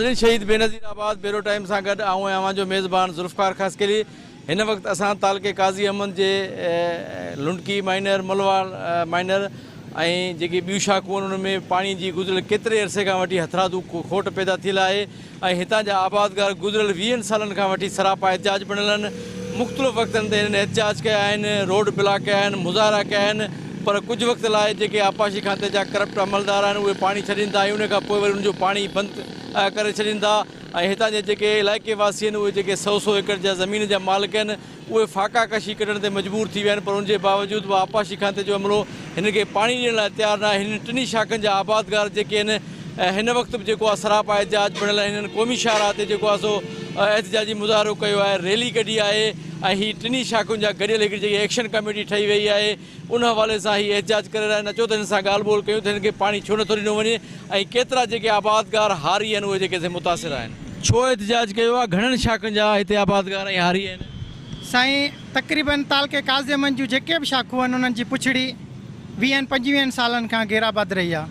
ناظرين شهيد بينظير آباد بيرو ٽائيم سان گڏ آئون ۽ اوهان جو ميزبان ذوالفقار خاصخيلي هن وقت اسان تعلقي قاضي احمد جي لنڊڪي مائنر ملوال مائنر ۽ جيڪي ٻيون شاخون آهن ان ۾ پاڻي جي گذريل ڪيتري عرصي کان وٺي هٿرادو کوٽ پيدا ٿيل آهي ۽ هتان جا آبادگار گذريل ويهن سالن کان وٺي سراپا احتجاج بڻيل آهن، مختلف وقتن تي هنن احتجاج ڪيا آهن، روڊ بلاڪ ڪيا آهن، مظاهرا ڪيا آهن پر ڪجهه وقت لاء جيڪي آبپاشي کاتي جا ڪرپٽ عملدار آهن اهي پاڻي ڇڏين ٿا ۽ ان کان پوء وري ان جو پاڻي بند ڪري ڇڏين ٿا ۽ هتان جا جيڪي علائقي واسي آهن اهي جيڪي سئو سئو ايڪڙ جا زمين جا مالڪ آهن اهي فاقا ڪشي ڪڍڻ تي مجبور ٿي ويا آهن پر ان جي باوجود به آبپاشي کاتي جو عملو هنن کي پاڻي ڏيڻ لاء تيار ناهي. هنن ٽنهي شاخن جا آبادگار جيڪي آهن هن وقت به جيڪو آهي سراپا احتجاج بڻيل آهن. هنن قومي شاهراهه تي جيڪو آهي سو احتجاجي مظاهرو ڪيو آهي، ريلي ڪڍي آهي ۽ هي ٽنهي شاخن جا گڏيل هڪڙي جيڪي ايڪشن ڪميٽي ٺهي وئي آهي ان حوالي سان هي احتجاج ڪري رهيا آهن. اچو ته هنن سان ڳالهه ٻولهه ڪيون ته هنن کي پاڻي ڇو نٿو ڏنو وڃي ۽ ڪيترا جيڪي آبادگار هاري آهن اهي جيڪي سي متاثر آهن. ڇو احتجاج ڪيو آهي؟ گهڻن شاخن جا هتي آبادگار ۽ هاري آهن. سائين تقريبن تعلقي قاضي احمد جون جيڪي به شاخون آهن انهن جي پڇڙي ويهن پنجويهن سالن کان غيرآباد رهي آهي.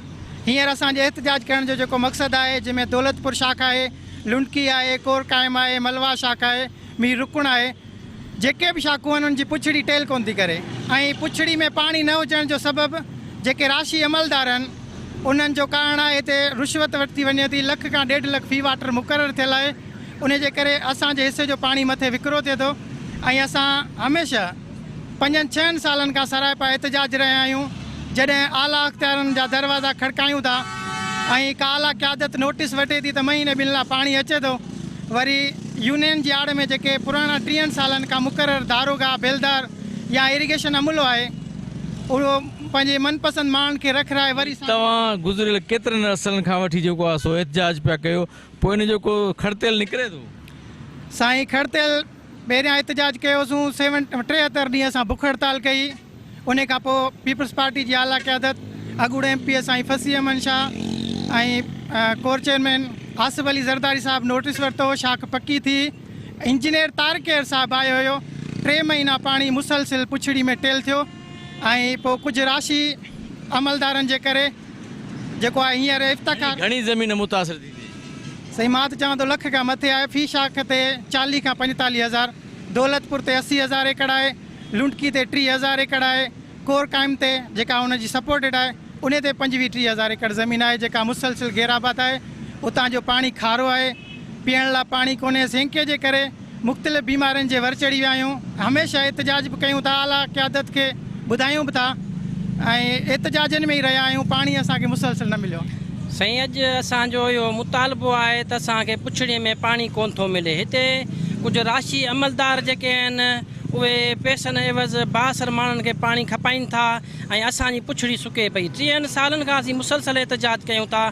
هينئر اسان جي احتجاج ڪرڻ جو جيڪو مقصد آهي جنهن ۾ دولتپور شاخ آهي، لنڊڪي آهي، ڪور قائم آهي، ملوا شاخ آهي، مير رڪڻ آهي، جيڪي به شاخون آهن انهن جي پڇڙي ٽيل ڪونه ٿي ڪري ۽ پڇڙي ۾ پاڻي نه هجڻ جو سبب جيڪي راشي عملدار آهن انهن جو ڪارڻ آهي هتي رشوت ورتي وڃي ٿي لک کان ڏيڍ لک في واٽر مقرر ٿيل آهي ان جي ڪري اسان جي حصي جو پاڻي مٿي وڪرو ٿئي ٿو ۽ اسان هميشه پنجن ڇهن سالن کان سرائپا احتجاج رهيا آهيون جڏهن اعليٰ اختيارن جا دروازا کڙڪايون ٿا ۽ ڪا اعليٰ قيادت نوٽيس وٺي ٿي ته مهيني ٻن لاء پاڻي اچي ٿو وري يونين جي آڙ ۾ جيڪي پراڻا ٽيهن سالن کان مقرر داروغا، بيلدار يا ايريگيشن عملو آهي اهو پنهنجي من پسند ماڻهن کي رکرائي وري ساڳيو. توهان گذريل ڪيترن عرصن کان وٺي جيڪو آهي سو احتجاج پيا ڪيو پوء ان جو ڪو کڙتيل نڪري ٿو؟ سائين کڙتيل پهريان احتجاج ڪيوسون سيون 73 ڏينهن اسان بک هڙتال ڪئي انهي کان پوء پيپلز پارٽي جي اعليٰ قيادت اڳوڻي ايم پي اي سائين فصيح احمد شاهه ۽ ڪور چيئرمين آصف علي زرداري صاحب نوٽيس ورتو شاخ پڪي ٿي انجنيئر طارق ڪير صاحب آيو هيو ٽي مهينا پاڻي مسلسل پڇڙي ۾ ٽيل ٿيو ۽ پوء ڪجهه راشي عملدارن جي ڪري جيڪو آهي هينئر افتخار. گهڻي زمين متاثر ٿي ٿئي. سائين مان ته چوان ٿو لک کان مٿي آهي في شاخ تي 40 کان 45 هزار، دولتپور تي 80 هزار ايڪڙ آهي، لنڊڪي تي 30 هزار ايڪڙ آهي، ڪور قائم تي جيڪا ان جي سپورٽيڊ آهي انهي تي 25 30 هزار ايڪڙ زمين آهي جيڪا مسلسل غير آباد آهي اتان جو پاڻي کارو آهي پيئڻ لاء پاڻي ڪونهي سينڪي جي ڪري مختلف بيمارين جي ور چڙهي ويا آهيون، هميشه احتجاج به ڪيون ٿا، اعليٰ قيادت کي ٻڌايون به ٿا ۽ احتجاجن ۾ ئي رهيا آهيون، پاڻي اسان کي مسلسل نه مليو. سائين اڄ اسان جو اهو مطالبو آهي ته اسان کي پڇڙي ۾ پاڻي ڪونه ٿو ملي، هتي ڪجهه راشي عملدار جيڪي آهن اهي پئسن عيوض بااثر ماڻهن کي پاڻي کپائين ٿا ۽ اسان جي پڇڙي سڪي پئي، ٽيهن سالن کان اسين مسلسل احتجاج ڪيون ٿا،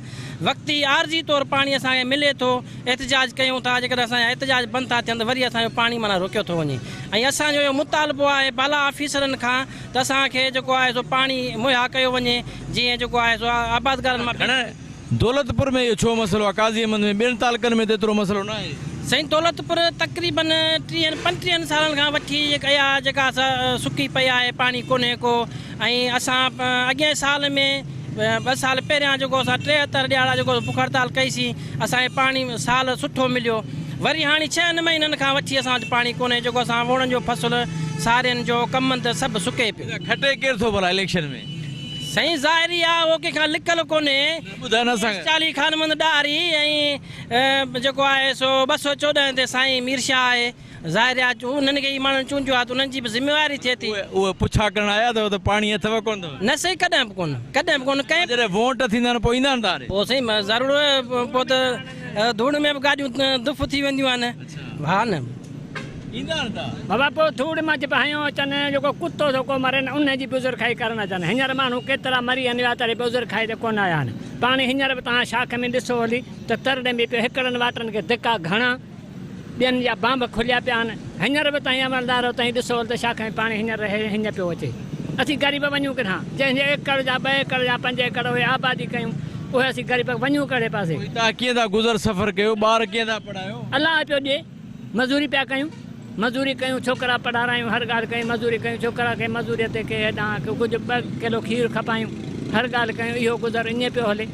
وقتي عارضي طور پاڻي اسان کي ملي ٿو، احتجاج ڪيون ٿا، جيڪڏهن اسان جا احتجاج بند ٿا ٿين ته وري اسان جو پاڻي معنيٰ روڪيو ٿو وڃي ۽ اسان جو اهو مطالبو آهي بالا آفيسرن کان ته اسان کي جيڪو آهي سو پاڻي مهيا ڪيو وڃي جيئن جيڪو آهي سو آبادگارن مان گهڻا دولتپور ۾ اهو ڇو مسئلو آهي قاضي احمد ۾ ٻين تعلقن ۾ ته ايترو مسئلو نه آهي. سائين دولتپور تقريبن ٽيهن پنٽيهن سالن کان وٺي اها جيڪا سڪي پئي آهي پاڻي ڪونهي ڪو ۽ اسان اڳئين سال ۾ ٻه سال پهريان جيڪو اسان 73 ڏهاڙا جيڪو بک هڙتال ڪئي سين اسان کي پاڻي سال سٺو مليو وري هاڻي ڇهن مهينن کان وٺي اسان وٽ پاڻي ڪونهي جيڪو اسان ووڻن جو فصل سارين جو ڪمند سڀ سڪي پيو. کٽي ڪير ٿو ڀلا اليڪشن ۾. سائين ظاهري آ اهو ڪنهن کان لڪل ڪونهي. ٻڌاء نه اسان کي. 40 خان مند ڏاهري ۽ جيڪو آهي سو 214 تي سائين مير شاهه آهي. ظاهر آهي انهن کي ئي ماڻهن چونڊيو آهي ته انهن جي به ذميواري ٿئي ٿي. اهي پڇا ڪرڻ آيا اٿو ته پاڻي اٿو ڪونه اٿو؟ نه سائين ڪڏهن به ڪونه، ڪڏهن به ڪونه ڪنهن. جڏهن ووٽ ٿيندا آهن پوء ايندا آهن توهان ڏي؟ پوء سائين ضرور پوء ته ڌوڙ ۾ به گاڏيون دف ٿي وينديون آهن. ها نه. ايندا آهن توهان؟ بابا پوء ڌوڙ منجهه به هنيو اچن، جيڪو ڪتو ٿو ڪو مري نه انهي جي به عذر خواهي ڪرڻ اچن. هينئر ماڻهو ڪيترا مري هنيا تڏهن به عذر خواهي تي ڪونه آيا آهن. پاڻي هينئر به توهان شاخ ۾ ڏسو هلي ته تر ڏنڀي پيو هڪڙن واٽرن کي ڌڪا گهڻا. ٻين جا بانب کليا پيا آهن. هينئر به تائين عملدارو تائين ڏسو ته شاخ ۾ پاڻي هينئر رهي هينئر پيو اچي. اسين غريب وڃون ڪيڏانهن؟ جنهن جي ايڪڙ جا ٻه ايڪڙ يا پنج ايڪڙ اهي آبادي ڪيون اهي اسين غريب وڃون ڪهڙي پاسي؟ پوء توهان ڪيئن ٿا گذر سفر ڪيو؟ ٻار ڪيئن ٿا پڙهايو؟ الله پيو ڏئي. مزوري پيا ڪيون. مزوري ڪيون ڇوڪرا پڙهارايون هر ڳالهه ڪيون مزوري ڪيون ڇوڪرا کي مزوريء تي ڪي هيڏانهن ڪي ڪجهه ٻه ڪلو کير کپايون هر ڳالهه ڪيون اهو گذر ائين پيو هلي.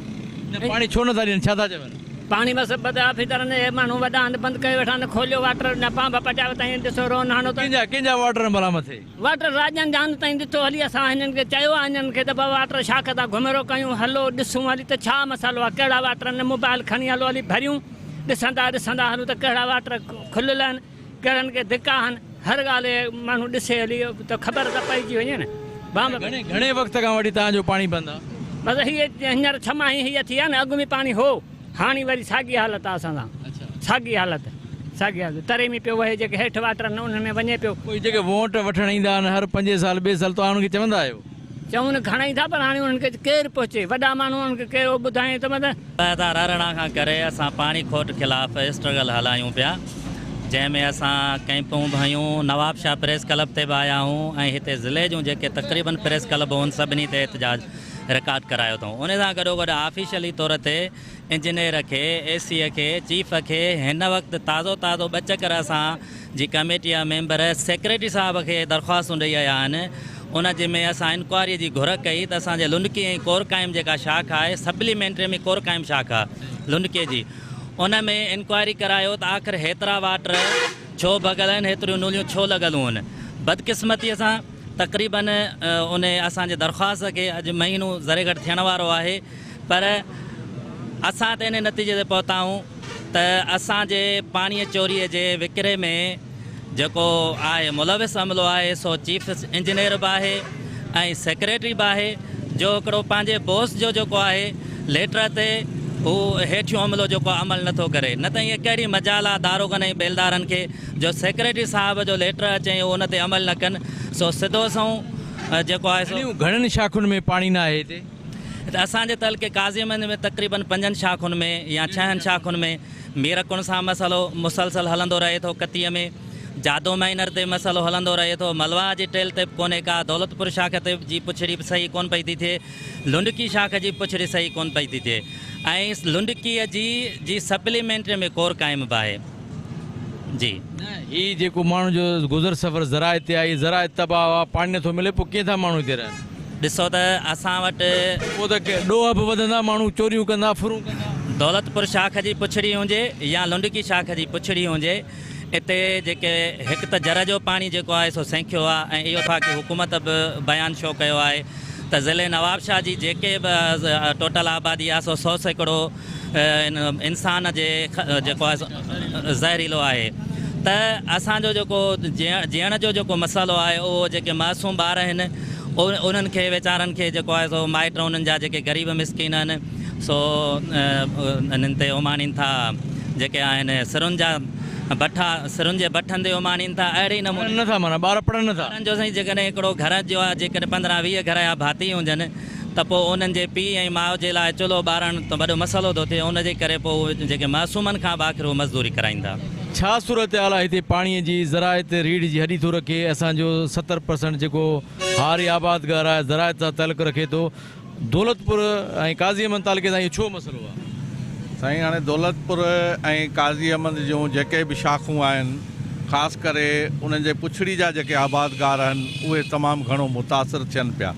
نه پاڻي ڇو نٿا ڏين ڇا ٿا چون؟ پاڻي بس بد آفيسرن اهي ماڻهو وڏا آهن بند ڪيو ويٺا آهن کوليو واٽر نه پانڀ پٽيا تائين ڏسو رون هڻو ته. ڪنهن جا ڪنهن جا واٽر آهن ڀلا مٿي. واٽر راڄن جا آهن تائين ڏٺو هلي اسان هنن کي چيو آهي هنن کي ته بابا واٽر شاخ تان گهمرو ڪيون هلو ڏسون هلي ته ڇا مسئلو آهي ڪهڙا واٽر آهن موبائل کڻي هلو هلي ڀريون ڏسندا ڏسندا هلون ته ڪهڙا واٽر کليل آهن ڪهڙن کي ڌڪا آهن هر ڳالهه ماڻهو ڏسي هلي ته خبر ته پئجي وڃي نه بام گهڻي گهڻي وقت کان وٺي توهان جو پاڻي بند آهي. بس هي هينئر ڇهه ماهي هيء ٿي آهي نه اڳ ۾ پاڻي هو هاڻي وري ساڳي حالت آهي اسان سان ساڳي حالت ساڳي حالت تري ۾ پيو وهي جيڪي هيٺ واٽر آهن انهن ۾ وڃي پيو. پوء جيڪي ووٽ وٺڻ ايندا آهن هر پنجين سال ٻئي سال توهان انهن کي چوندا آهيو. چون گهڻا ئي ٿا پر هاڻي انهن کي ڪير پهچي وڏا ماڻهو انهن کي ڪير ٻڌائين ته مطلب. 2018 کان ڪري اسان پاڻي کوٽ خلاف اسٽرگل هلايون پيا جنهن ۾ اسان ڪئمپون به هنيون نوابشاهه پريس ڪلب تي به آيا آهيون ۽ هتي ضلعي جون جيڪي تقريبن پريس ڪلب هن سڀني تي احتجاج رڪارڊ ڪرايو اٿئون ان سان گڏوگڏ آفيشلي طور تي انجنيئر کي اي سي کي چيف کي هن وقت تازو تازو ٻه چڪر اسان جي ڪميٽي جا ميمبر سيڪريٽري صاحب کي درخواستون ڏئي آيا آهن ان جي ۾ اسان انڪوائري جي گهر ڪئي ته اسان جي لنڊڪي ۽ ڪور قائم جيڪا شاخ آهي سپليمينٽري ۾ ڪور قائم شاخ آهي لنڊڪي جي ان ۾ انڪوائري ڪرايو ته آخر هيترا واٽر ڇو ڀڳل آهن هيتريون نوليون ڇو لڳل هون بدقسمتي سان تقريبن ان اسان جي درخواست کي اڄ مهينو ذري گهٽ ٿيڻ وارو آهي پر اسان ته ان نتيجي تي پهتا آهيون ته اسان جي پاڻي چوري جي وڪري ۾ جيڪو آهي ملوث عملو آهي سو چيف انجنيئر به آهي ۽ سيڪريٽري به آهي جو هڪڙو پنهنجي بوس جو جيڪو آهي ليٽر تي هو هيٺيون عملو جيڪو عمل نٿو ڪري نه ته ائين ڪهڙي مجال آهي داروغن ۽ بيلدارن کي جو سيڪريٽري صاحب جو ليٽر اچي ۽ ان تي عمل نه ڪن سو سڌو سنئون جيڪو آهي سو. گهڻين شاخن ۾ پاڻي نه آهي هتي. ته اسان جي تعلقي قاضي احمد ۾ تقريبن پنجن شاخن ۾ يا ڇهن شاخن ۾ ميرڪڻ سان مسئلو مسلسل هلندو رهي ٿو ڪتيء ۾ جادو مائنر تي مسئلو هلندو رهي ٿو ملواهه جي ٽيل تي به ڪونهي ڪا دولتپور شاخ تي جي پڇڙي به صحيح ڪونه پئي ٿي ٿئي لنڊڪي شاخ جي پڇڙي صحيح ڪونه پئي ٿي ٿئي ۽ لنڊڪيء جي جي سپليمينٽري ۾ ڪور قائم به آهي جي. نه هي جيڪو ماڻهن جو گذر سفر زراعت تي آهي هي زراعت تباهه آهي پاڻي نٿو ملي پوء ڪيئن ٿا ماڻهو هتي رهن. ڏسو ته اسان وٽ. پوء ته ڏوهه به وڌندا ماڻهو چوريون ڪندا ڦرون ڪندا. دولتپور شاخ جي پڇڙي هجي يا لنڊڪي شاخ جي پڇڙي هجي اتي جيڪي هڪ ته جر جو پاڻي جيڪو آهي سو سينکيو آهي ۽ اهو وفاقي حڪومت به بيان شو ڪيو آهي ته ضلعي نوابشاهه جي جيڪي به ٽوٽل آبادي آهي سو 100% انسان جي جيڪو آهي زهريلو آهي ته اسان جو جيڪو جيئڻ جو جيڪو مسئلو آهي اهو جيڪي معصوم ٻار آهن انهن کي ويچارن کي جيڪو آهي سو مائٽ انهن جا جيڪي غريب مسڪين آهن سو انهن تي اماڻين ٿا جيڪي آهن سرن جا بٺا سرن جي بٺن تي اماڻين ٿا اهڙي نموني پڙهن نٿا معنيٰ ٻار پڙهن نٿا. ٻارن جو سائين جيڪڏهن هڪڙو گهر جو آهي جيڪڏهن 15 20 گهر جا ڀاتي هجن ته پوء انهن جي پيء ۽ ماء جي لاء چلهو ٻارڻ ته وڏو مسئلو ٿو ٿئي، ان جي ڪري پوء اهي جيڪي معصومن کان به آخر اهي مزدوري ڪرائين ٿا. ڇا صورتحال آهي هتي پاڻي جي، زراعت ريڙهه جي هڏي ٿو رکي، اسان جو 70% جيڪو هاري آبادگار آهي زراعت سان تعلق رکي ٿو، دولتپور ۽ قاضي احمد تعلقي سان اهو ڇو مسئلو آهي؟ سائين هاڻي دولتپور ۽ قاضي احمد جون جيڪي به شاخون آهن خاص ڪري انهن جي پڇڙي جا جيڪي آبادگار آهن اهي تمام گهڻو متاثر ٿين پيا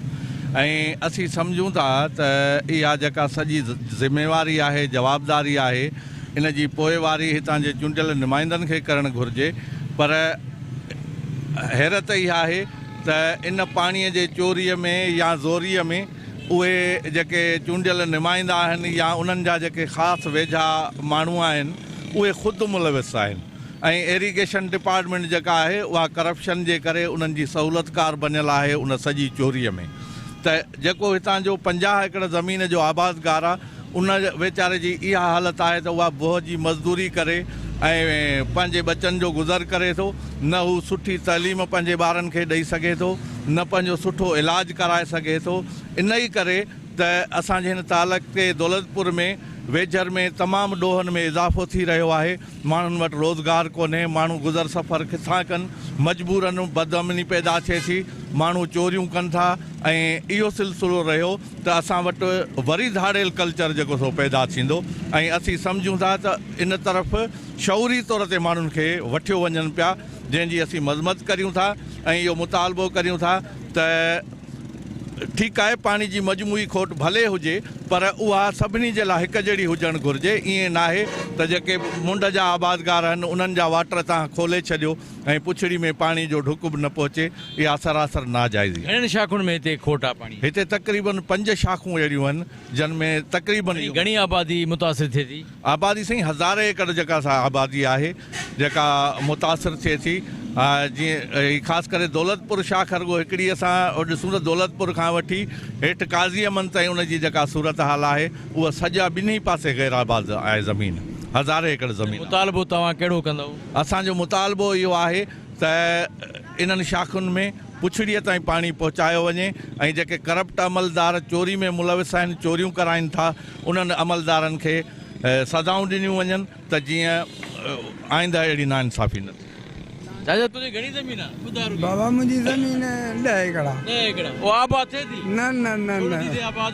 ۽ اسين سمجهون ٿا ته اها جيڪا سڄي ذميواري آهي جوابداري آهي ان جي پوئواري هتان جي چونڊيل نمائندن کي ڪرڻ گهرجي پر حيرت اها آهي ته ان پاڻي جي چوري ۾ يا زوري ۾ اهي جيڪي چونڊيل نمائندا آهن يا انهن جا جيڪي خاص ويجها ماڻهو آهن اهي خود ملوث آهن ۽ ايريگيشن ڊپارٽمينٽ جيڪا آهي اها ڪرپشن جي ڪري انهن جي سهولتڪار بنيل آهي ان سڄي چوري ۾ ته جيڪو هتان جو 50 ايڪڙ زمين جو آبادگار آهي ان ويچاري جي اها حالت آهي ته اها بوهه جي مزدوري ڪري ۽ پنهنجي ٻچن جو گذر ڪري ٿو، نه هو سٺي تعليم پنهنجي ٻارن کي ڏئي سگهي ٿو، نه پنهنجو سٺو علاج ڪرائي سگهي ٿو، انهي ڪري ته اسان جي هن تعلقي دولتپور ۾ ويجهر ۾ تمام ڏوهن ۾ اضافو ٿي رهيو آهي، ماڻهن وٽ روزگار ڪونهي، ماڻهو گذر سفر ڪٿان ڪن، مجبورن بدامني پيدا ٿئي ٿي، ماڻهو چوريون ڪن ٿا ۽ اهو سلسلو رهيو ته اسان وٽ وري ڌاڙيل ڪلچر جيڪو سو پيدا ٿيندو ۽ اسين سمجهون ٿا ته ان طرف شعوري طور تي ماڻهن کي وٺيو وڃن پيا جنهن جي اسين مذمت ڪريون ٿا ۽ اهو مطالبو ڪريون ٿا ته ٺيڪ آهي پاڻي جي مجموعي کوٽ ڀلي هجي پر اها سڀني جي لاء هڪ جهڙي هجڻ گهرجي ائين ناهي ته جيڪي منڍ جا آبادگار آهن انهن جا واٽر توهان کولي ڇڏيو ۽ پڇڙي ۾ پاڻي جو ڍڪ به نه پهچي اها سراسر ناجائزي آهي. گهڻين شاخن ۾ هتي کوٽ آهي پاڻي جي؟ هتي تقريبن پنج شاخون اهڙيون آهن جن ۾ تقريبن اهو. گهڻي آبادي متاثر ٿئي ٿي؟ آبادي سائين هزارين ايڪڙ جيڪا سا آبادي آهي جيڪا متاثر ٿئي ٿي جيئن هي خاص ڪري دولتپور شاخ رڳو هڪڙي اسان ڏسون ته دولتپور کان وٺي هيٺ قاضي احمد تائين ان جي جيڪا صورتحال آهي اها سڄا ٻنهي پاسي غير آباد آهي زمين هزارين ايڪڙ زمين آهي. مطالبو توهان ڪهڙو ڪندؤ؟ اسان جو مطالبو اهو آهي ته انهن شاخن ۾ پڇڙيء تائين پاڻي پهچايو وڃي ۽ جيڪي ڪرپٽ عملدار چوري ۾ ملوث آهن چوريون ڪرائين ٿا انهن عملدارن کي سزائون ڏنيون وڃن ته جيئن آئنده اهڙي ناانصافي نه ٿئي. چاچا تنهنجي گهڻي زمين آ؟ ٻڌاء رڳي. بابا منهنجي زمين ڏهه ايڪڙ آ. ڏهه ايڪڙ اها آباد ٿئي ٿي؟ نه نه نه ڇو نه. نٿي ٿئي آباد؟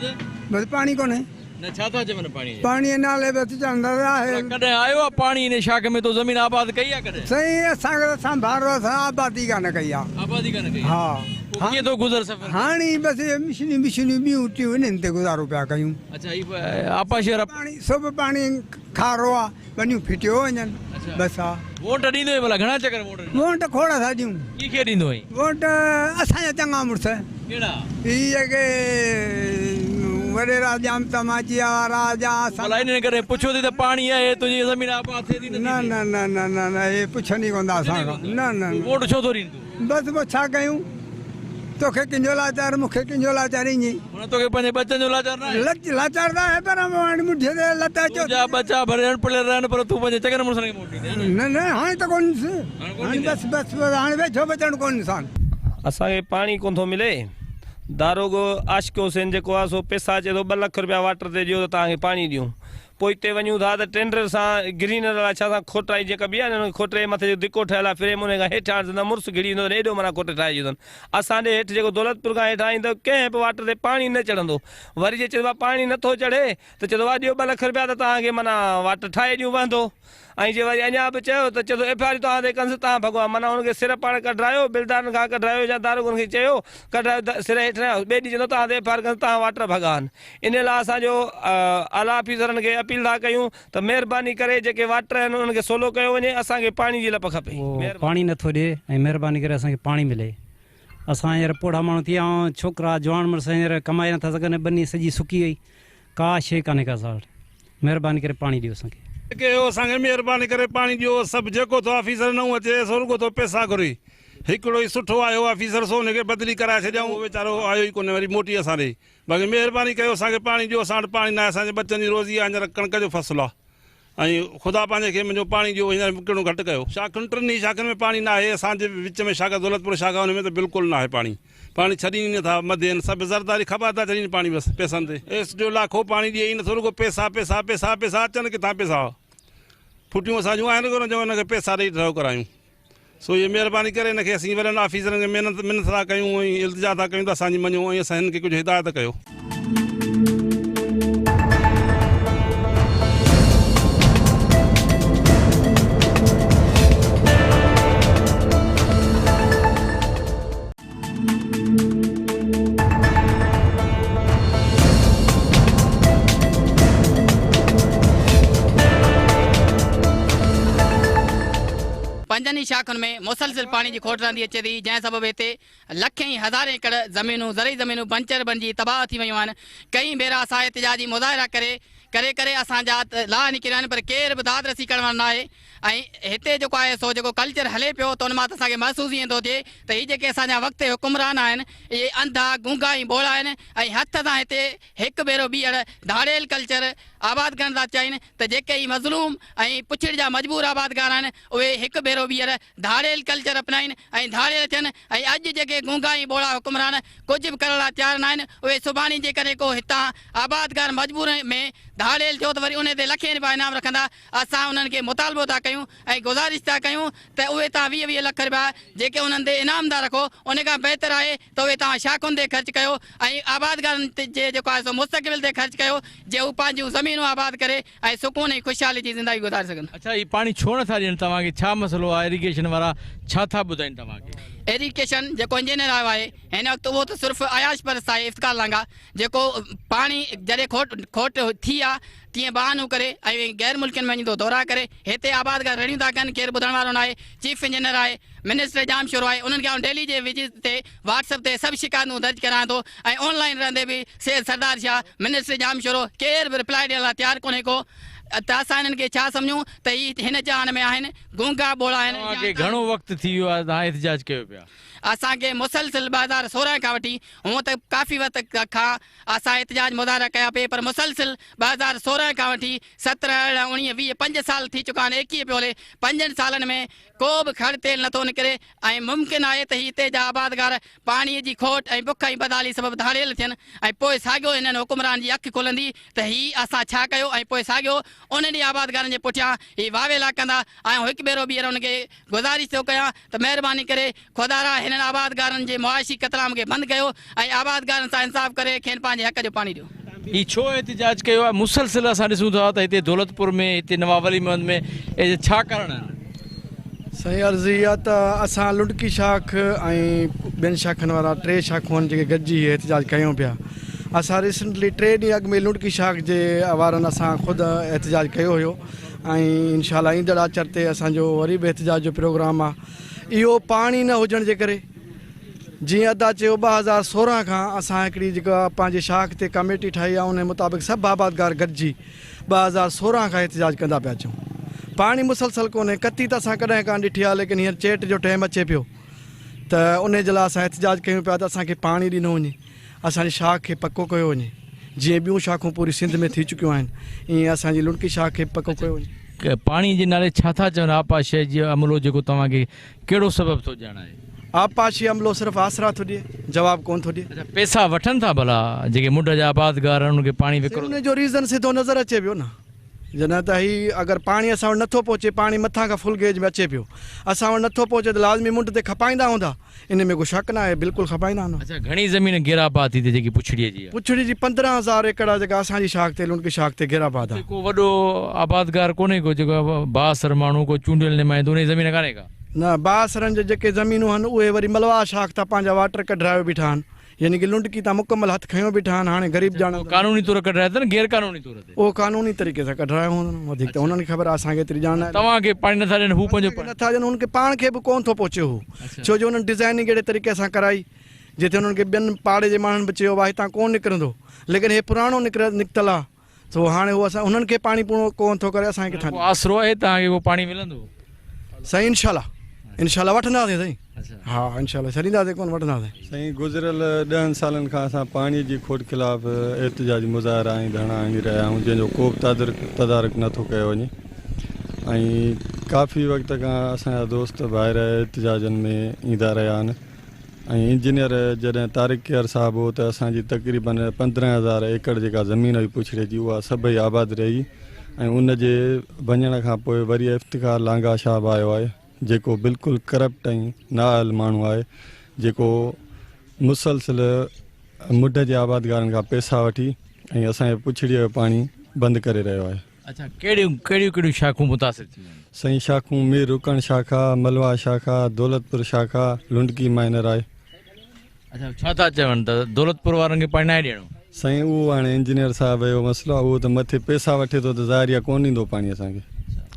بس پاڻي ڪونهي. نه ڇا ٿا چون پاڻي جي؟ پاڻي جي نالي بس چوندا ته آهي. ڀلا ڪڏهن آيو آ پاڻي ان شاخ ۾ تو زمين آباد ڪئي آ ڪڏهن؟ سائين اسان کي ته سنڀارو اسان آبادي ڪانه ڪئي آ. آبادي ڪانه ڪئي آ. ها. پوء ڪيئن ٿو گذر سفر ڪرين؟ هاڻي بس اهي مشنيون بشنيون ٻيون ٽيون انهن تي گذارو پيا ڪيون. اڇا هي آپاشي وارا پاڻي سڀ پاڻي کارو آ ٻنيون ڦٽيو وڃن بس ها. ووٽ ڏيندو آهين ڀلا گهڻا چڪر ووٽ ڏنا؟ ووٽ کوڙ ٿا ڏيون. ڪنهن کي ڏيندو آهين؟ ووٽ اسان جا چڱا مڙس. ڪهڙا؟ هي جيڪي وڏيرا ڄام تماچيء وارا جا اسان. ڀلا انهن ڪڏهن پڇيو اٿئي ته پاڻي آهي تنهنجي زمين آباد ٿئي ٿي نه ٿي نه نه نه نه نه نه اهي پڇن ئي ڪونه ٿا اسان کان نه نه نه. ووٽ ڇو ٿو ڏين تون؟ بس پوء ڇا ڪيون؟ توکي ڪنهن جو لاچار، مون کي ڪنهن جو لاچار ائين ئي. هن توکي پنهنجي ٻچن جو لاچار ناهي؟ لچ لاچار ته آهي پر هاڻي مٺيء تي لت اچيو. تنهنجا ٻچا ڀلي اڻپڙهيل رهن پر تون پنهنجي چڱن مڙسن کي موٽ ڏيندين ها نه؟ نه نه هاڻي ته ڪونه ڏيندس. هاڻي بس بس بس هاڻي ويجهو به اچڻ ڪونه ڏسان. اسان کي پاڻي ڪونه ٿو ملي. داروغو عاشق حسين جيڪو آهي سو پئسا چئي ٿو ٻه لک رپيا واٽر تي ڏيو ته توهان کي پاڻي ڏيون. پوئتي وڃون ٿا ته ٽينڊر سان گرينر الاء ڇا سان کوٽائي جيڪا ٻي آهي نه ان کي کوٽي مٿي جيڪو دڪو ٺهيل آهي فريم انهي کان هيٺ آڻ ته مڙس گهڙي ويندو ته ايڏو معنيٰ کوٽي ٺاهي ڇڏيو اٿن اسان ڏي هيٺ جيڪو دولتپور کان هيٺان ايندو ڪنهن به واٽر تي پاڻي نه چڙهندو وري جي چئبو آهي پاڻي نه ٿو چڙهي ته چئندو آهي ڏيو ٻه لک رپيا ته توهان کي معنيٰ واٽر ٺاهي ڏيون وهندو ۽ جي وري اڃا به چيو ته چئندو ايف I R توهان تي ڪنس توهان ڀڳوان معنيٰ ان کي سر پاڻ ڪڍرايو بلدارن کان ڪڍرايو يا داروغن کي چيو ڪڍرايو سر هيٺ نه ٻئي ڏينهن چوندو توهان تي ايف I R ڪنس توهان واٽر ڀڳا آهن انهي لاء اسان جو اعليٰ آفيسرن کي اپيل ٿا ڪيون ته مهرباني ڪري جيڪي واٽر آهن انهن کي سولو ڪيو وڃي اسان کي پاڻي جي لپ کپي. اهو پاڻي نٿو ڏي ۽ مهرباني ڪري اسان کي پاڻي ملي اسان هينئر پوڙها ماڻهو ٿي ويا آهيون ڇوڪرا جوان مڙس هينئر ڪمائي نٿا سگهن ٻني سڄي سڪي وئي ڪا شيء ڪانهي ڪا اسان وٽ مهرباني ڪري پاڻي ڏيو اسان کي. ڪيو اسان کي مهرباني ڪري پاڻي ڏيو سڀ جيڪو ٿو آفيسر نئون اچي سو رڳو ٿو پئسا گهري هڪڙو ئي سٺو آيو آفيسر سو ان کي بدلي ڪرائي ڇڏيائون اهو ويچارو آيو ئي ڪونهي وري موٽي اسان ڏي باقي مهرباني ڪيو اسان کي پاڻي ڏيو اسان وٽ پاڻي ناهي اسان جي ٻچن جي روزي آهي هينئر ڪڻڪ جو فصل آهي ۽ خدا پنهنجي کي منهنجو پاڻي ڏيو هينئر وڪڻو گهٽ ڪيو شاخن ٽنهي شاخن ۾ پاڻي ناهي اسان جي وچ ۾ شاخ دولتپور شاخ آهي ان ۾ ته بلڪل ناهي پاڻي پاڻي ڇڏين ئي نٿا مدين سڀ زرداري کٻا ٿا ڇڏين پاڻي بس پئسن تي ايس ڊي او لاکو پاڻي ڏئي ئي نٿو رڳو پئسا پئسا پئسا پئسا اچن ڪٿان پئسا ڦٽيون اسان جون آهن ڪونه جو ان کي پئسا ڏئي ٺهو ڪرايون سو اهي مهرباني ڪري هن کي اسين وڏن آفيسرن کي محنت منٿ ٿا ڪيون ۽ التجا ٿا ڪيون ته اسان جي مڃو ۽ اسان هن کي ڪجهه هدايت ڪيو. پنجن ئي شاخن ۾ مسلسل پاڻي جي کوٽ رهندي اچي ٿي جنهن سبب هتي لکين ۽ هزارين ايڪڙ زمينون زرعي زمينون بنچر بنجي تباهه ٿي ويون آهن ڪئين ڀيرا اسان احتجاجي مظاهرا ڪري ڪري ڪري اسان جا لاهه نڪري ويا آهن پر ڪير به داد رسي ڪرڻ وارو ناهي ۽ هتي جيڪو آهي سو جيڪو ڪلچر هلي پيو ته ان مان ته اسان کي محسوس ائين ٿو ٿئي ته هي جيڪي اسان جا وقت حڪمران آهن اهي انڌا، گونگا ۽ ٻوڙا آهن ۽ هٿ سان هتي هڪ ڀيرو ٻيهر ڌاڙيل ڪلچر آباد ڪرڻ ٿا چاهين ته جيڪي هي مظلوم ۽ پڇڙ جا مجبور آبادگار آهن اهي هڪ ڀيرو ٻيهر ڌاڙيل ڪلچر اپنائين ۽ ڌاڙيل ٿين ۽ اڄ جيڪي گونگا ۽ ٻوڙا حڪمران ڪجهه به ڪرڻ لاء تيار ناهن اهي سڀاڻي جيڪڏهن ڪو هتان آبادگار مجبور ۾ ڌاڙيل ٿيو ته وري انهي تي لکين رپيا انعام رکندا اسان انهن کي مطالبو ٿا ڪيون ۽ گذارش ٿا ڪيون ته اهي توهان 20 20 لک رپيا جيڪي انهن تي انعام ٿا رکو ان کان بهتر آهي ته اهي توهان شاخن تي خرچ ڪيو ۽ آبادگارن جي جيڪو آهي سو مستقبل تي خرچ ڪيو جي هو پنهنجون زمينون آباد ڪري ۽ سڪون ۽ خوشحالي جي زندگي گذاري سگهن. اڇا هي پاڻي ڇو نٿا ڏين توهان کي ڇا مسئلو آهي اريگيشن وارا ڇا ٿا ٻڌائين توهان کي؟ ايريگيشن جيڪو انجنيئر آيو آهي هن وقت اهو ته صرف عياش پرست آهي افتخار لانگاهه جيڪو پاڻي جڏهن کوٽ کوٽ ٿي آ تيئن بهانو ڪري ۽ غير ملڪين ۾ وڃي ٿو دورا ڪري هتي آبادگار رڙيون ٿا ڪن ڪير ٻڌڻ وارو ناهي چيف انجنيئر آهي منسٽر ڄامشورو آهي انهن کي آئون ڊيلي جي ويجز تي واٽس اپ تي سڀ شڪايتون درج ڪرايان ٿو ۽ آن لائين رهندي به سيد سردار شاهه منسٽر ڄامشورو ڪير به رپلائي ڏيڻ لاء تيار ڪونهي ڪو ته اسان انهن کي ڇا سمجهون ته هي هن جهان ۾ آهن گونگا ٻوڙا آهن توهان کي گهڻو وقت ٿي ويو آهي توهان احتجاج ڪيو پيا. اسان کي مسلسل 2016 کان وٺي هونء ته ڪافي وقت کان اسان احتجاج مظاهرا ڪيا پئي پر مسلسل 2016 کان وٺي 17 18 19 20 پنج سال ٿي چڪا آهن 21 پيو هلي پنجن سالن ۾ ڪو به کڙ تيل نٿو نڪري ۽ ممڪن آهي ته هي هتي جا آبادگار پاڻي جي کوٽ ۽ بک ۽ بدحالي سبب ڌاڙيل ٿين ۽ پوء ساڳيو هنن حڪمرانن جي اک کلندي ته هي اسان ڇا ڪيو ۽ پوء ساڳيو انهن ئي آبادگارن جي پٺيان هي واويلا ڪندا ۽ آئون هڪ ڀيرو ٻيهر انهن کي گذارش ٿو ڪيان ته مهرباني ڪري خدارا هنن آبادگارن جي معاشي قتلام کي بند ڪيو ۽ آبادگارن سان انصاف ڪري کين پنهنجي حق جو پاڻي ڏيو. هي ڇو احتجاج ڪيو آهي مسلسل اسان ڏسون ٿا ته هتي دولتپور ۾ هتي نواب ولي محمد ۾ اهي ڇا ڪارڻ آهن. سائين عرض هي آهي ته اسان لنڊڪي شاخ ۽ ٻين شاخن وارا ٽي شاخون آهن جيڪي گڏجي هي احتجاج ڪيون پيا اسان ريسنٽلي ٽي ڏينهن اڳ ۾ لنڊڪي شاخ جي وارن اسان خود احتجاج ڪيو هيو ۽ انشاء الله ايندڙ آچر تي اسان جو وري به احتجاج جو پروگرام آ اهو پاڻي نه هجڻ جي ڪري جيئن ادا چيو 2016 کان اسان هڪڙي جيڪا پنهنجي شاخ تي ڪميٽي ٺاهي آ ان مطابق سڀ آبادگار گڏجي 2016 کان احتجاج ڪندا پيا اچون پاڻي مسلسل ڪونهي ڪتي ته اسان ڪڏهن ڪانه ڏٺي آ ليڪن هينئر چيٽ جو ٽيم اچي پيو ته ان جي لاء اسان احتجاج ڪيون پيا ته اسان کي پاڻي ڏنو وڃي اسان جي شاخ کي پڪو ڪيو وڃي جيئن ٻيون شاخون پوري سنڌ ۾ ٿي چڪيون آهن ايئن اسان جي لڙڪي شاخ کي به پڪو ڪيو وڃي. پاڻي جي نالي ڇا ٿا چون آبپاشي جي عملو جيڪو توهان کي ڪهڙو سبب ٿو ڄاڻائي. آبپاشي عملو صرف آسرا ٿو ڏئي جواب ڪونه ٿو ڏئي. اڇا پئسا وٺن ٿا ڀلا جيڪي منڍ جا آبادگار آهن انهن کي پاڻي وڪرو. ان جو ريزن سڌو نظر اچي پيو نه جڏهن ته هي اگر پاڻي اسان وٽ نٿو پهچي پاڻي مٿان کان فل گيج ۾ اچي پيو اسان وٽ نٿو پهچي ته لازمي منڍ تي کپائيندا هوندا. ان ۾ ڪو شڪ ناهي بلڪل کپائيندا نه. اڇا گهڻي زمين غير آباد ٿي ٿئي جيڪي پڇڙيء جي آ. پڇڙي جي 15,000 ايڪڙ آ جيڪا اسان جي شاخ تي لوڻڪي شاخ تي غير آباد آ. اتي ڪو وڏو آبادگار ڪونهي ڪو جيڪو بااثر ماڻهو ڪو چونڊيل نمائندو انهي جي زمين ڪانهي ڪا. نه بااثرن جي جيڪي زمينون هن اهي وري ملواهه شاخ تان پنهنجا واٽر ڪڍرايو بيٺا آهن يعني ڪي لنڊڪي تان مڪمل هٿ کنيو بيٺا آهن هاڻي غريب ڄاڻن ته. قانوني طور ڪڍرايا اٿن غير قانوني طور تي. اهو قانوني طريقي سان ڪڍرايو هوندن وڌيڪ ته انهن کي خبر آهي اسان کي ايتري ڄاڻ ناهي. توهان کي پاڻي نٿا ڏين هو پنهنجو اسان کي نٿا ڏين انهن کي پاڻ کي به ڪونه ٿو پهچي هو ڇو جو انهن ڊزائننگ اهڙي طريقي سان ڪرائي جتي انهن کي ٻين پاڙي جي ماڻهن به چيو ڀاء هتان ڪونه نڪرندو ليڪن هي پراڻو نڪتل آهي سو هاڻي هو اسان انهن کي پاڻي پورو ڪونه ٿو ڪري اسان کي ڪٿان ڪو آسرو آهي توهان کي ڪو پاڻي ملندو؟ سائين انشاء الله انشاء الله وٺنداسين سائين ها انشاء الله ڇڏينداسين ڪونه وٺنداسين. سائين گذريل ڏهن سالن کان اسان پاڻي جي کوٽ خلاف احتجاجي مظاهرا ۽ ڌرڻا هڻي رهيا آهيون جنهن جو ڪو به تدارڪ نه ٿو ڪيو وڃي ۽ ڪافي وقت کان اسان جا دوست ڀائر احتجاجن ۾ ايندا رهيا آهن ۽ انجنيئر جڏهن طارق ڪيهر صاحب هو ته اسان جي تقريبن 15,000 ايڪڙ جيڪا زمين هئي پڇڙي جي اها سڀئي آباد رهي ۽ ان جي وڃڻ کان پوء وري افتخار لانگاهه صاحب آيو آهي جيڪو بلڪل ڪرپٽ ۽ نااهل ماڻهو آهي جيڪو مسلسل مڍ جي آبادگارن کان پئسا وٺي ۽ اسان جي پڇڙي جو پاڻي بند ڪري رهيو آهي. اڇا ڪهڙيون ڪهڙيون ڪهڙيون شاخون متاثر ٿيون آهن؟ سائين شاخون مير رڪڻ شاخ آ، ملواهه شاخ آ، دولتپور شاخ آ، لنڊڪي مائنر آهي. اڇا ڇا ٿا چون ته دولتپور وارن کي پاڻي ناهي ڏيڻو؟ سائين اهو هاڻي انجنيئر صاحب جو مسئلو آ اهو ته مٿي پئسا وٺي ٿو ته ظاهري آ ڪونه ڏيندو پاڻي اسان کي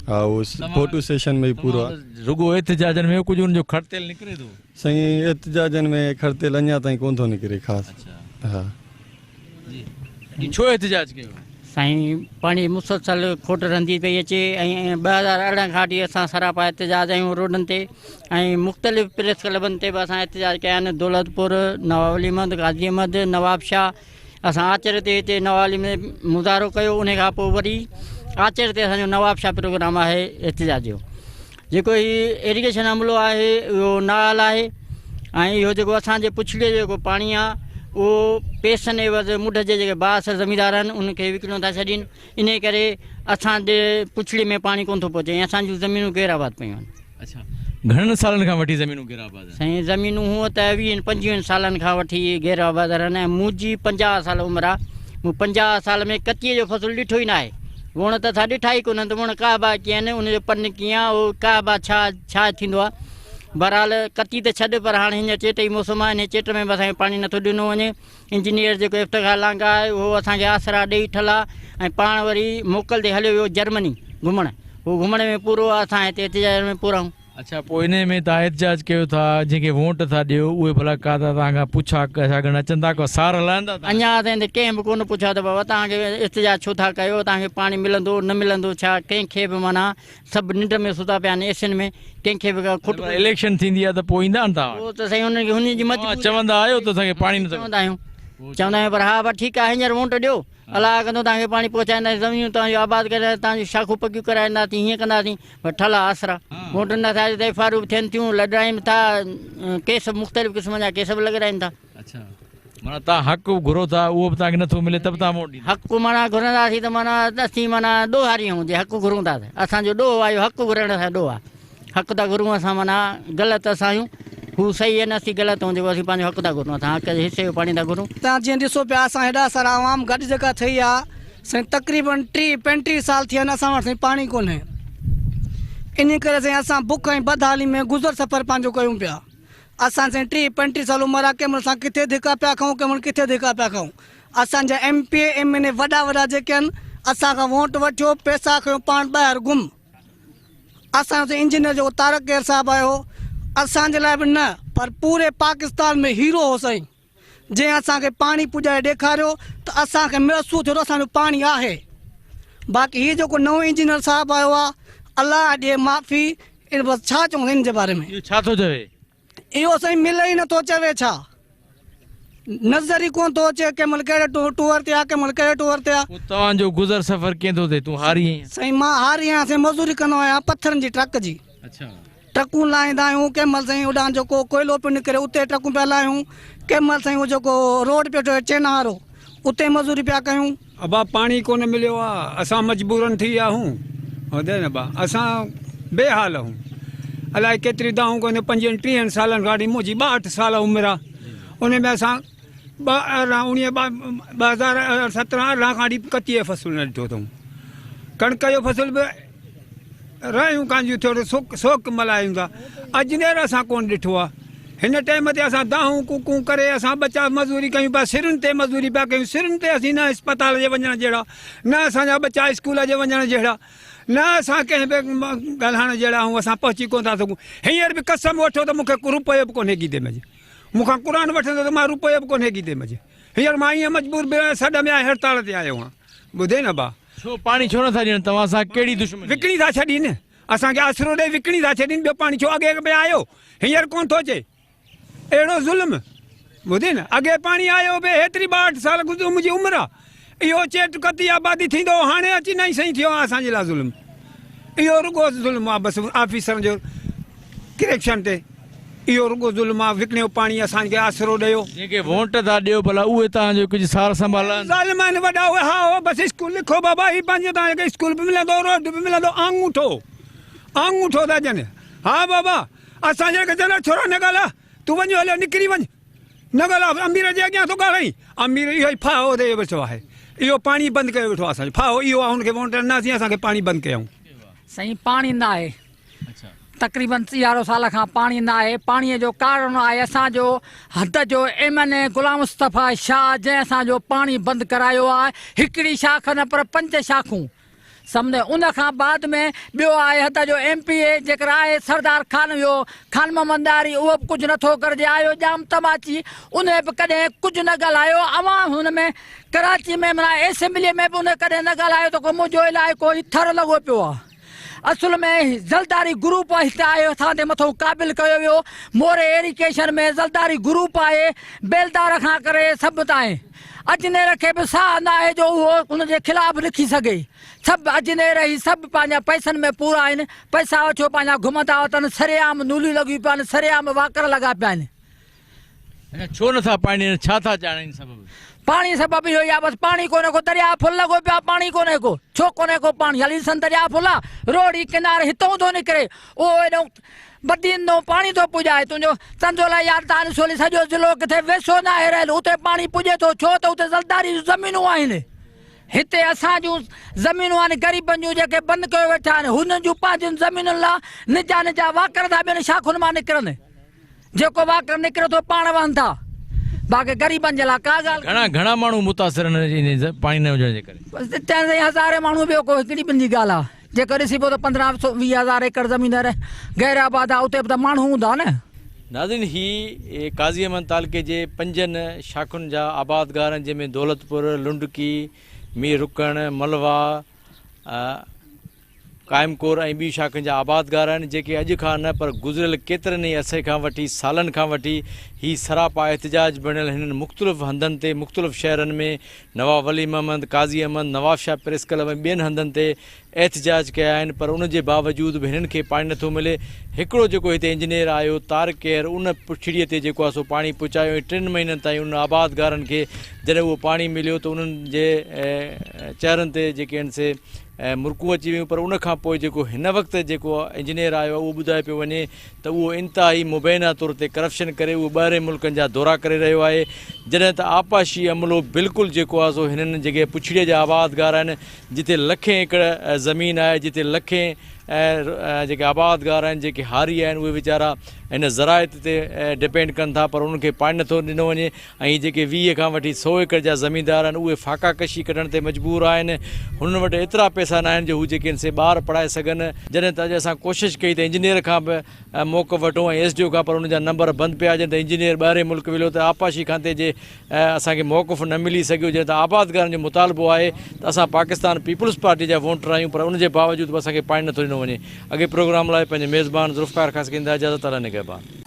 ها اهو فوٽو سيشن ۾ ئي پورو آ. رڳو احتجاجن ۾ ڪجهه ان جو کڙ تيل نڪري ٿو؟ سائين احتجاجن ۾ کڙ تيل اڃا تائين ڪونه ٿو نڪري خاص ها. جي ڇو احتجاج ڪيو؟ سائين پاڻي مسلسل کوٽ رهندي پئي اچي ۽ 2018 کان وٺي اسان سراپا احتجاج آهيون روڊن تي ۽ مختلف پريس ڪلبن تي به اسان احتجاج ڪيا آهن دولتپور نواب علي احمد غازي احمد نواب شاهه اسان آچر تي هتي نواب علي ۾ مظاهرو ڪيو ان کان پوء وري آچر تي اسانجو نواب شاهه پروگرام آهي احتجاج جو جيڪو هي ايريگيشن عملو آهي اهو نااهل آهي ۽ اهو جيڪو اسان جي پڇڙي جو جيڪو پاڻي آهي اهو پيسن عيوض مڍ جي جيڪي بااثر زميندار آهن انهن کي وڪڻيو ٿا ڇڏين انهي ڪري اسان جي پڇڙي ۾ پاڻي ڪونه ٿو پهچي ۽ اسان جون زمينون غير آباد پيون آهن. اڇا گهڻن سالن کان وٺي زمينون غير آباد آهن؟ سائين زمينون هونء ته ويهن پنجويهن سالن کان وٺي غير آباد رهن ۽ منهنجي 50 سال عمر آهي مون 50 سال ۾ ڪتيء جو فصل ڏٺو ئي ناهي. ووڻ ته اسان ڏٺا ئي ڪونهن ته ووڻ ڪهبا ڪيئن آهن، ان جو پن ڪيئن آهي، اهو ڪهبا ڇا ڇا ٿيندو آهي. بهرحال ڪتي ته ڇڏ پر هاڻي هينئر چيٽ جي موسم آهي انهي چيٽ ۾ به اسان کي پاڻي نٿو ڏنو وڃي. انجنيئر جيڪو افتخار لانگاهه آهي اهو اسان کي آسرا ڏئي ٺلا ۽ پاڻ وري موڪل تي هليو ويو جرمني گهمڻ. هو گهمڻ ۾ پورو آهي اسان هتي احتجاج ۾ پورا آهيون. اڇا پوء انهي ۾ توهان احتجاج ڪيو ٿا جنهن کي وونٽ ٿا ڏيو اهي ڀلا ڪا ته توهان کان پڇا ڪڇا ڪرڻ اچن ٿا ڪا سار لهن ٿا توهان اڃا تائين ته ڪنهن به ڪونه پڇيو ته بابا توهان کي احتجاج ڇو ٿا ڪيو توهان کي پاڻي ملندو نه ملندو ڇا ڪنهن کي به معنيٰ سڀ ننڊ ۾ ستا پيا آهن ايسين ۾ ڪنهن کي به ڪا کٽ پر اليڪشن ٿيندي آهي ته پوء ايندا آهن توهان وٽ؟ پوء ته سائين انهن کي انهن جي مجبوري چوندا آهيو ته اسان کي پاڻي نٿو چوندا آهيون چوندا آهيون پر ها ڀا ٺيڪ آهي هينئر وونٽ ڏيو الله ڪندو توهان کي پاڻي پهچائينداسين زمينون توهان جون آباد ڪرائينداسين توهان جون شاخون پڪيون ڪرائينداسين هيئن ڪنداسين پر ٺلها آسرا وونٽ نه ٿا ته ايف آر به ٿين ٿيون لڏرائين به ٿا ڪيس مختلف قسمن جا ڪيس به لڳرائين ٿا. اڇا معنيٰ توهان حق گهرو ٿا اهو به توهان کي نٿو ملي ته به توهان ووٽ ڏيندا. حق معنيٰ گهرنداسين ته معنيٰ اسين معنيٰ ڏوهاري آهيون جي حق گهرون ٿا ته اسان جو ڏوهه آهي حق گهرڻ اسان جو ڏوهه آهي حق ٿا گهرون اسان معنيٰ غلط اسان آهيون هو صحيح آهن اسين غلط آهيون جيڪو اسين پنهنجو حق ٿا گهرون اسان حق جي حصي جو پاڻي ٿا گهرون. توهان جيئن ڏسو پيا اسان هيڏا سارا عوام گڏ جيڪا ٿئي آ سائين تقريبن 30 35 سال ٿيا آهن اسان وٽ سائين پاڻي ڪونهي انهي ڪري سائين اسان بک ۽ بدحالي ۾ گذر سفر پنهنجو ڪيون پيا اسان سائين 30 35 سال عمر آ ڪنهن مهل اسان ڪٿي ڌڪا پيا کائون ڪنهن مهل ڪٿي ڌڪا پيا کائون اسان جا ايم پي اي ايم اين اي وڏا وڏا جيڪي آهن اسان کان ووٽ وٺيو پئسا کنيو پاڻ ٻاهر گم اسان جو سائين انجنيئر جيڪو طارق ڪير صاحب آيو هو اسان جي لاء به نه پر پوري پاڪستان ۾ هيرو هو سائين جنهن اسان کي پاڻي پڄائي ڏيکاريو ته اسان کي محسوس ٿيو ته اسان جو پاڻي آهي باقي هي جيڪو نئون انجنيئر صاحب آيو آ الله ڏي معافي ان بس ڇا چئون ان جي باري ۾. اهو ڇا ٿو چوي؟ اهو سائين ملي ئي نٿو چوي ڇا نظر ئي ڪونه ٿو اچي ڪنهن مهل ڪهڙي ٽوئر تي آ ڪنهن مهل ڪهڙي ٽوئر تي آ. پوء توهان جو گذر سفر ڪيئن ٿو ٿئي تون هاري آهين. سائين مان هاري آهيان سائين مزوري ڪندو آهيان پٿرن جي ٽرڪ جي. اڇا. ٽرڪون لاهيندا آهيون ڪنهن مهل سائين هوڏانهن جيڪو ڪوئلو پيو نڪري اتي ٽرڪون پيا لاهيون ڪنهن مهل سائين اهو جيڪو روڊ پيو ٺهي چينا وارو اتي مزوري پيا ڪيون. ابا پاڻي ڪونه مليو آ اسان مجبورن ٿي ويا هون ٻڌئي نه ابا اسان بي حال هون الائي ڪيتري دانهون ڪندي پنجويهن ٽيهن سالن کان وٺي منهنجي 62 سال عمر آ ان ۾ اسان ٻه ارڙهن اوڻيهه 2017 ارڙهن کان وٺي ڪتي جو فصل نه ڏٺو اٿئون ڪڻڪ جو فصل به راهيون ڪانجيون ٿيو ته سوڪ ملهايون ٿا اجنير اسان ڪونه ڏٺو آ هن ٽيم تي اسان دانهون ڪوڪون ڪري اسان ٻچا مزوري ڪيون پيا سرن تي مزوري پيا ڪيون سرن تي اسين نه اسپتال جي وڃڻ جهڙا نه اسان جا ٻچا اسڪول جي وڃڻ جهڙا نه اسان ڪنهن به ڳالهائڻ جهڙا آهيون اسان پهچي ڪونه ٿا سگهون هينئر به قسم وٺو ته مون کي روپيو به ڪونهي گيدي منجهه مون کان قرآن وٺندو ته مان روپيو به ڪونهي گيدي منجهه هينئر مان ائين مجبور به سڏ ۾ آهيان هڙتال تي آيو آهيان ٻڌي نه ڀاء. ڇو پاڻي ڇو نٿا ڏين توهان سان ڪهڙي دشمني آهي. وڪڻي ٿا ڇڏين اسان کي آسرو ڏئي وڪڻي ٿا ڇڏين ٻيو پاڻي ڇو اڳي به آيو هينئر ڪونه ٿو اچي اهڙو ظلم ٻڌي نه اڳي پاڻي آيو به هيتري 62 سال گذري منهنجي عمر آ اهو چيٽ ڪتي آبادي ٿيندو هو هاڻي اچي نئين سئين ٿيو آ اسان جي لاء ظلم اهو رڳو ظلم آ بس آفيسرن جو ڪرپشن تي اهو رڳو ظلم آ وڪڻيو پاڻي اسان کي آسرو ڏيو. جنهن کي وونٽ ٿا ڏيو ڀلا اهي توهان جو ڪجهه سار سنڀال لهن. ظالم آهن وڏا اهي ها هو بس اسڪول لکو بابا هي پنهنجو توهان کي اسڪول به ملندو روڊ به ملندو آڱوٺو آڱوٺو ٿا ڏين ها بابا اسان جي کي چوندا ڇورا نه ڳالهاء تون وڃ هليو نڪري وڃ نه ڳالهاء امير جي اڳيان ٿو ڳالهائين امير اهو ئي ڦاهو تي ويٺو آهي اهو پاڻي بند ڪيو ويٺو آهي اسان جو ڦاهو اهو آهي هن کي وونٽ ڏناسين اسان کي پاڻي بند ڪيائون. سائين پاڻي ناهي تقريبن ٽيهارو سال کان پاڻي ناهي پاڻي جو ڪارڻ آهي اسان جو حد جو M N A Ghulam Mustafa Shah جنهن اسان جو پاڻي بند ڪرايو آهي هڪڙي شاخ نه پر پنج شاخون سمجهه ان کان بعد ۾ ٻيو آهي حد جو ايم پي اي جيڪر آهي سردار خان اهو خان محمد ڏاهري اهو به ڪجهه نٿو ڪرجي آيو ڄام تماچي انهي به ڪڏهن ڪجهه نه ڳالهايو اوهان هن ۾ ڪراچي ۾ معنيٰ اسيمبلي ۾ به ان ڪڏهن نه ڳالهايو ته ڪو منهنجو علائقو هي ٿر لڳو پيو آهي اصل ۾ زلداري گروپ هتي آيو اسان تي مٿو قابل ڪيو ويو موري ايريگيشن ۾ زلداري گروپ آهي بيلدار کان ڪري سڀ تائين اجنير کي به ساهه ناهي جو اهو ان جي خلاف لکي سگهي سڀ اجنير هي سڀ پنهنجا پئسن ۾ پورا آهن پئسا وٺيو پنهنجا گهمندا وتن سرعام نوليون لڳيون پيون آهن سرعام واڪر لڳا پيا آهن. اڇا ڇو نٿا پاڻي ڏين ڇا ٿا چاهين سبب؟ پاڻي سبب اهو ئي آ بس پاڻي ڪونهي ڪو درياء ڦل لڳو پيو آ پاڻي ڪونهي ڪو ڇو ڪونهي ڪو پاڻي هلي ڏسن درياء ڦل آ روهڙي ڪنار هتئون ٿو نڪري اهو ايڏو بدين ڏانهن پاڻي ٿو پڄائي تنهنجو تنهنجو لاء يار تان ڏسو هلي سڄو ضلعو ڪٿي ويسو ناهي رهيل اتي پاڻي پڄي ٿو ڇو ته اتي زلداري جون زمينون آهن. هتي اسان جون زمينون آهن غريبن جون جيڪي بند ڪيو ويٺا آهن هنن جون پنهنجين زمينن لا نجا نجا واڪر ٿا ٻين شاخن مان نڪرن جيڪو واڪر نڪري ٿو پاڻ وهن ٿا باقي غريبن جي لا ڪا ڳالهه گهڻا گهڻا ماڻهو متاثر آهن انهي پاڻي نه هجڻ جي ڪري. چئن سائين هزارين ماڻهو ٻيو ڪو هڪڙي ٻن جي ڳالهه آهي جيڪو ڏسي پيو ته 15 سو 20 هزار ايڪڙ زمين غير آباد آهي اتي به ته ماڻهو هوندا نه. ناظرين هي قاضي احمد تعلقي جي پنجن شاخن جا آبادگار آهن جنهن ۾ دولتپور، لنڊڪي، مير رڪڻ، ملواهه، قائم ڪور ۽ ٻي شاخن جا آبادگار آهن جيڪي اڄ کان نه پر گذريل ڪيترن ئي عرصي کان وٺي سالن کان وٺي هي سراپا احتجاج بڻيل هنن مختلف هنڌن تي مختلف شهرن ۾ نواب ولي محمد، قاضي احمد، نوابشاهه پريس ڪلب ۽ ٻين هنڌن تي احتجاج ڪيا آهن پر ان جي باوجود به هنن کي پاڻي نٿو ملي هڪڙو جيڪو هتي انجنيئر آيو طارق ڪيهر ان پڇڙيء تي جيڪو آهي سو پاڻي پهچايو ۽ ٽن مهينن تائين انهن آبادگارن کي جڏهن اهو پاڻي مليو ته انهن جي چهرن تي جيڪي آهن سي مرڪون اچي ويون پر ان کان پوء جيڪو هن وقت جيڪو انجنيئر آيو آهي اهو ٻڌايو پيو وڃي ته اهو انتهائي مبينا طور تي ڪرپشن ڪري اهو ٻاهرين ملڪن جا دورا ڪري رهيو آهي جڏهن ته آبپاشي عملو بلڪل جيڪو آهي سو هنن جيڪي پڇڙيء جا آبادگار آهن جتي لکين ايڪڙ زمين آهي جتي لکين جيڪي آبادگار آهن جيڪي هاري آهن اهي ويچارا هن زراعت تي ڊپينڊ ڪن ٿا پر انهن کي پاڻي نٿو ڏنو وڃي ۽ جيڪي 20 کان وٺي سئو ايڪڙ جا زميندار آهن اهي فاقا ڪشي ڪڍڻ تي مجبور آهن هنن وٽ ايترا پئسا ناهن جو هو جيڪي آهن سي ٻار پڙهائي سگهن جڏهن ته اڄ اسان ڪوشش ڪئي ته انجنيئر کان به موقف وٺون ۽ ايس ڊي او کان پر انهن جا نمبر بند پيا جڏهن ته انجنيئر ٻاهرين ملڪ ويلو ته آبپاشي کاتي جي اسان کي موقف نه ملي سگهيو جڏهن ته آبادگارن جو مطالبو آهي ته اسان پاڪستان پيپلز پارٽي جا وونٽر آهيون پر ان جي باوجود به اسان کي پاڻي نٿو ڏنو وڃي اڳئين پروگرام لاء پنهنجي ميزبان ذوالفقار خاصخيلي ڏيندا اجازت الله نگهبان.